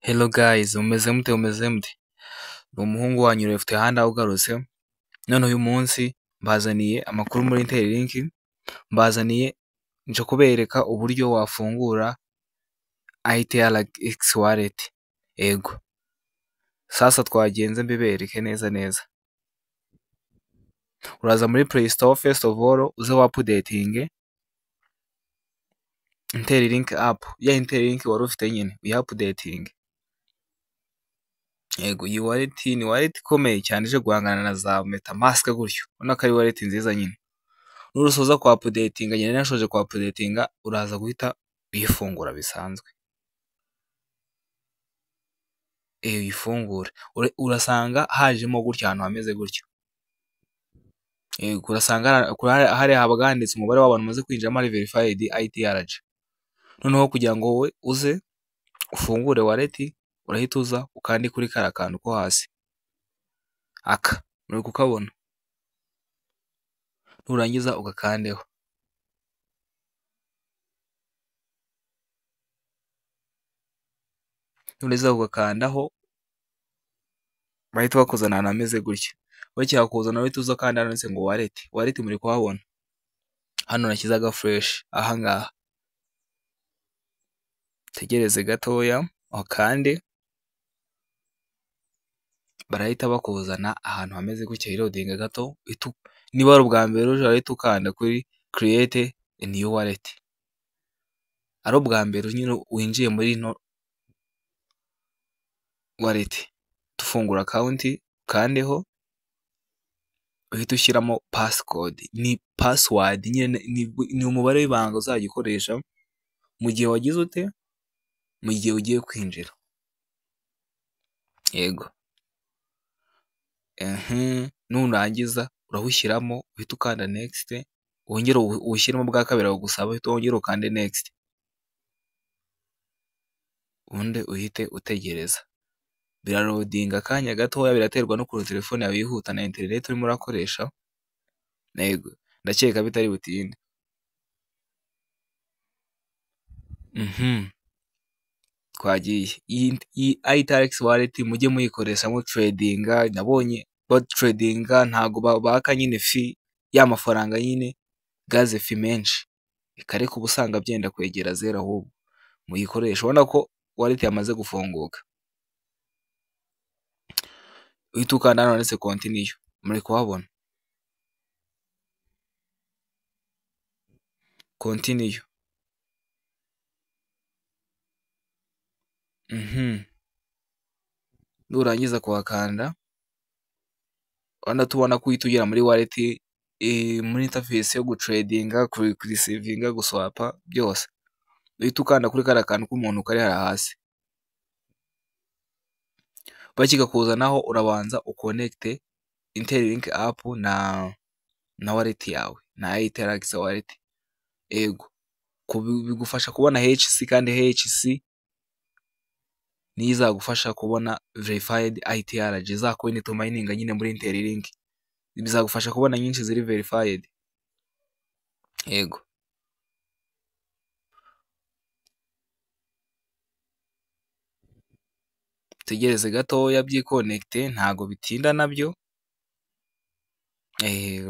Hello guys, mumeze mute mumeze mute? Ni umuhungu wanyu Left Hand ugarutse. None uyu munsi mbazaniye amakuru muri Interlink, mbazaniye nje kubereka uburyo wafungura ITRX wallet. Ego. Sasa twagenze mbibereke neza neza. Uraza muri Play Store first of all uze wa updating Interlink app. Ya Interlink wari ufite nyine, uya updating. Yego, iyi wallet ni wallet ikomeye cyane ije guhangana na za MetaMask gutyo. Urabona ko ari wallet nziza nyine. Nurusoza kwa updating, nyine nashoje kwa updating, uraza guhita uyifungura bisanzwe. Uyifungure. Urasanga hajemo gutya ahantu hameze gutyo. Yego, urasanga hari habaga handitse umubare w'abantu umaze kwinjiramo ari verified ITRG. Noneho kugira ngo wowe uze ufungure wallet, urahita uza ukande kuri kariya kantu ko hasi. Aka muri kukabona. Nurangiza ugakandeho. Nurangiza ugakandaho, bahita bakuzana ahantu hameze gutya. Bakihakuzana uhita uza kandi handitse ngo wallet. Wallet muri kuhabona. Hano nashyize aga fresh aha ngaha. Tegereze gatoya ukande, barahita bakuzana ahantu hameze gutya, irodinga gato. Niba ari ubwa mbere uje urahita ukanda kuri create a new wallet. Ari ubwa mbere nyine winjiye muri ino wallet, tufungura account, ukandeho, uhita ushyiramo passcode. Ni password nyine, ni umubare w'ibanga uzajya ukoresha mu gihe wagize ute, mu gihe ugiye kwinjira. Yego. Nurangiza urawushyiramo, uhita ukanda next, wongere uwushyiremo bwa kabiri bagusaba, uhita wongere ukande next. Ubundi uhite utegereza. Birarodinga akanya gatoya, biraterwa n'ukuntu telefone yawe yihuta na internet urimo urakoresha. Yego, ndakeka bitari butinde. Twagiye. Iyi ITRX wallet mujye muyikoresha mu trading, nabonye ba tradinga ntago baka nyine fee ya mafaranga nyine gas fee menshi. Reka uba usanga byenda kwegera zero ahubwo. Muyikoresha ubona ko wallet yamaze gufunguka. Uhita ukanda hano handitse continue, muri kuhabona. Continue. Nurangiza kuhakanda, urabona tubona ko uhita ugera muri wallet, muri interface yo gutradinga, kurisivinga, guswapa byose. Uhita ukanda kuri kariya kantu k'umuntu kari hariya hasi. Bakikakuzanaho urabanza ukonekite Interlink app na wallet yawe, na ITRX wallet. Ego, bigufasha kubona HC, kandi HC niyo izagufasha kubona verified ITRG, za coin tumayininga nyine muri Interlink. Bizagufasha kubona nyinshi ziri verified. Yego. Tegereze gatoya byikonekite, ntago bitinda nabyo.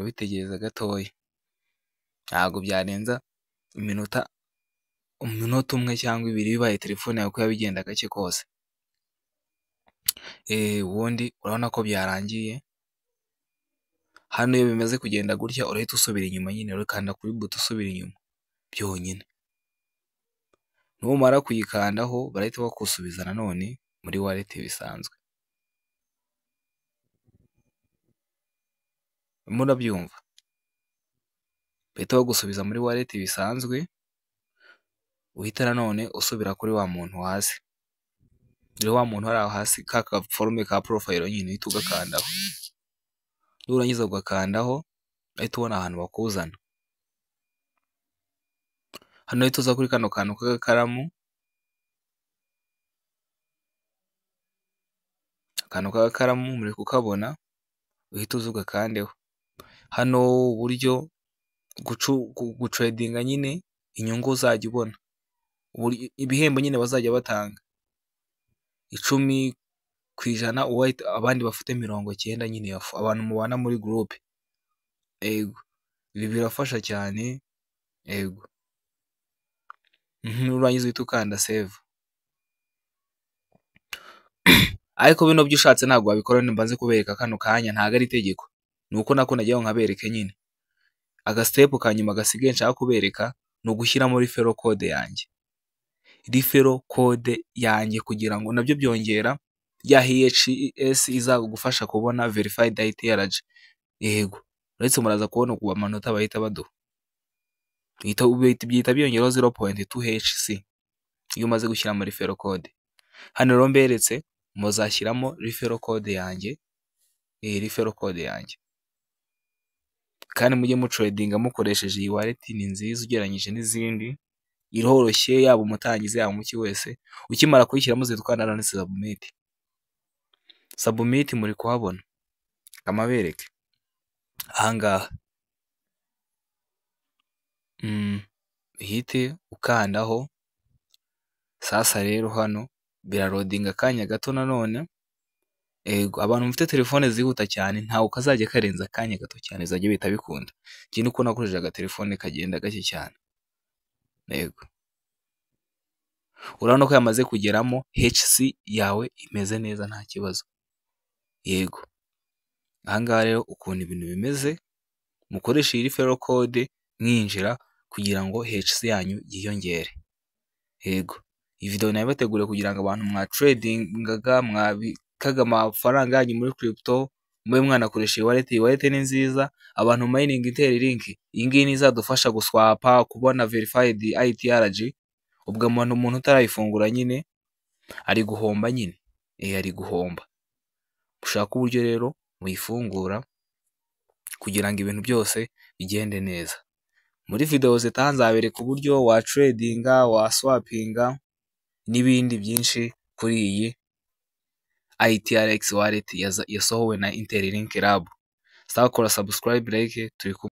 Bitegereza gatoya. Ntago byarenza iminota, umunota umwe cyangwa ibiri bibaye telefone yawe uko yabigenda gake kose. Ubundi urabona ko byarangiye. Hano iyo bimaze kugenda gutya urahita usubira inyuma nyine, urakanda kuri buto usubira inyuma byonyine. Numara kuyikandaho barahita bakusubiza nanone muri wallet bisanzwe. Murabyumva? Bahita bagusubiza muri wallet bisanzwe, uhita nanone usubira kuri wa muntu hasi. Dore wa muntu hari aho hasi ka forume ka profile nyine, uhita ugakandaho. Nurangiza ugakandaho, uhita ubona ahantu bakuzana. Hano uhita uza kuri kano kantu k'agakaramu. Akantu k'agakaramu muri kukabona, uhita uza ugakandeho. Hano uburyo gutradinga nyine inyungu uzajya ubona. Ibihembo nyine bazajya batanga. 10% abandi bafite 90 nyine, abantu mubana muri groupe. Yego, ibi birafasha cyane. Yego, nurangiza uhita ukanda save. Ariko bino byo ushatse ntabwo wabikora, mbanze kubereka kano kanya, ntabwo ari itegeko, ni uko nako nagira ngo nkabereke nyine. Aga step ka nyuma gasigaye nshaka kubereka ni ugushyiramo referral code yanjye. Referral code yanjye kugira ngo nabyo byongera ya HS izagufasha kubona verified ITRG. Yego, uretse muraza kubona amanota bahita baduha. Bihita byiyongeraho 0.2 HC iyo umaze gushyiramo referral code. Hano rero mberetse muzashyiramo referral code yanjye, iyi referral code yanjye. Kandi mujye mutradinga mukoresheje iyi wallet, ni nziza ugereranyije n'izindi, iroroshye, yaba umutangizi yaba umuki wese. Ukimara kuyishyiramo uzahita ukanda hano handitse submit. Submit muri kuhabona, reka mpabereke aha ngaha. Uhite ukandaho. Sasa rero hano biraloadinga akanya gato nanone. Yego, abantu mufite telefone zihuta cyane ntabwo kazajya karenza akanya gato cyane, bizajya bihita bikunda. Njye nuko nakoresheje agatelefone kagenda gake cyane. Yego, urabona ko yamaze kugeramo, HC yawe imeze neza, nta kibazo. Yego, aha ngaha rero ukuntu ibintu bimeze, mukoreshe iyi referral code mwinjira kugira ngo HC yanyu yiyongere. Yego, iyi video nayibateguriye kugira ngo abantu mwatradingaga, mwabikaga amafaranga yanyu muri crypto, mube mwanakoresha iyi wallet. Iyi wallet ni nziza. Abantu mining Interlink, iyi ngiyi niyo izadufasha guswapa, kubona verified ITRG. Ubwo umuntu utarayifungura nyine ari guhomba nyine, ari guhomba. Mushake uburyo rero muyifungura kugira ngo ibintu byose bigende neza. Muri video zitaha nzabereka uburyo watradinga, waswapinga n'ibindi byinshi kuri iyi ITRX wallet yasohowe na Interlink Lab. Sawa, kora subscribe, like, turi kumwe.